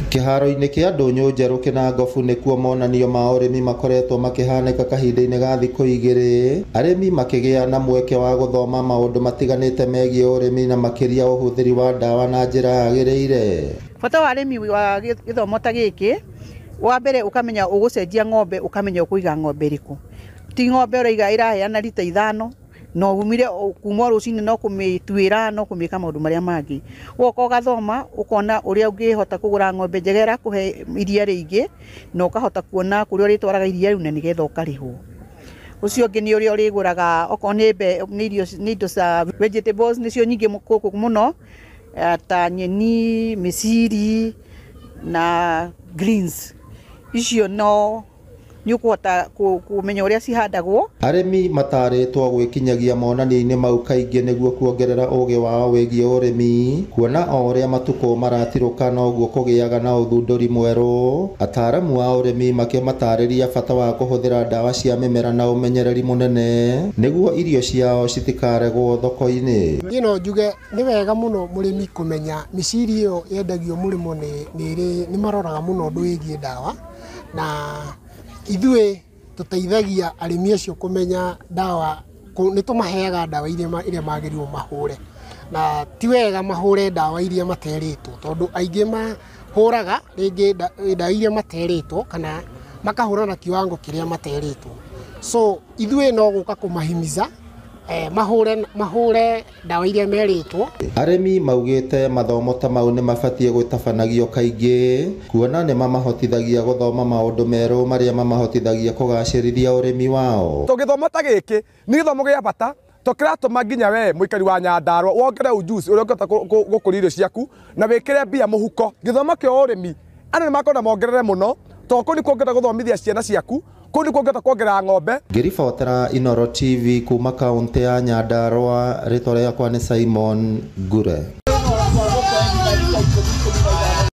Kĩharo-inĩ kĩa Ndũnyũ Njerũ Kĩnangobu nĩkuo monanio ma ũrĩmi makoretwo makĩhanĩka kahinda-inĩ ga thikũ igĩrĩ, arĩmi makĩgĩa na mweke wa gũthoma maũndũ matiganĩte megiĩ ũrĩmi na makĩria ũhũthĩri wa ndawa na njĩra yagĩrĩire. Bata wa arĩmi wa gĩthomo ta gĩkĩ, wa mbere ũkamenya ũgũcenjia ng'ombe, ũkamenya ũkũiga ng'ombe ĩrĩkũ. Ti ng'ombe ũraiga ĩraheana rita 5 no umire kuma rũcinĩ no kũmĩtuĩra no kũmĩka maũndũ marĩa mangĩ. Ũgoka ũgathoma ũkona ũrĩa ũngĩhota kũgũra ng'ombe njega ĩrakũhe iria rĩingĩ na ũkahota kuona kũrĩa ũrĩtwaraga iria rĩu na nĩgetha ũkarĩhwo. Ũcio ũngĩ nĩ ũrĩa ũrĩgũraga okorwo nĩ irio, nĩ indo cia vegetables nĩcio nyingĩ gũkũ mũno, ta nyeni, mĩciri na greens. Icio no nĩ ũkũhota kũmenya ũrĩa cihandagwo. Arĩmi matarĩtwo gwĩkinyagia monanio-inĩ mau kaingĩ nĩguo kuongerera ũgĩ wao wĩgiĩ ũrĩmi, kuona o ũrĩa matukũ maratirũka noguo kũgĩaga na ũthundũri mwerũ. Ataramu a ũrĩmi makĩmatarĩria bata wa kũhũthĩra ndawa cia mĩmera na ũmenyereri mũnene nĩguo irio ciao citikaregwo thoko-inĩ. Niĩ no njuge nĩ wega mũno mũrĩmi kũmenya mĩciri ĩyo yendagio mũrĩmo nĩ maroraga mũno ũndũ wĩgiĩ ndawa, na ithuĩ tũteithagia arĩmi acio kũmenya ndawa, nĩ tũmaheaga ndawa iria magĩrĩirwo mahũre, na ti wega mahũre ndawa iria materĩtwo, tondũ aingĩ mahũraga rĩngĩ ndawa iria materĩtwo kana makahũra na kiwango kĩrĩa materĩtwo. So ithuĩ no gũka kũmahimiza mahũre ndawa iria merĩtwo. Arĩmi maugĩte mathomo ta mau nĩ mabatiĩ gũtabanagio kaingĩ, kuona nĩ mamahotithagia gũthoma maũndũ merũ marĩa mamahotithagia kũgacĩrithia ũrĩmi wao. To gĩthomo ta gĩkĩ nĩ gĩthomo gĩa bata, to kĩratũma nginya we mũikari wa Nyandarua wongerere ujuzi ũrĩa ũngĩhota gũkũria irio ciaku na wĩkĩre mbia mũhuko. Gĩthomo kĩa ũrĩmi andũ nĩ makwenda mongerere mũno, to kũu nĩkuo ũngĩhota gũthomithia ciana ciaku, kũu nĩkuo ũngĩhota kuongerera ng'ombe. Ngĩribotera Inooro TV kuma kaũntĩ ya Nyandarua, rĩtwa rĩakwa nĩ Simon Ngure.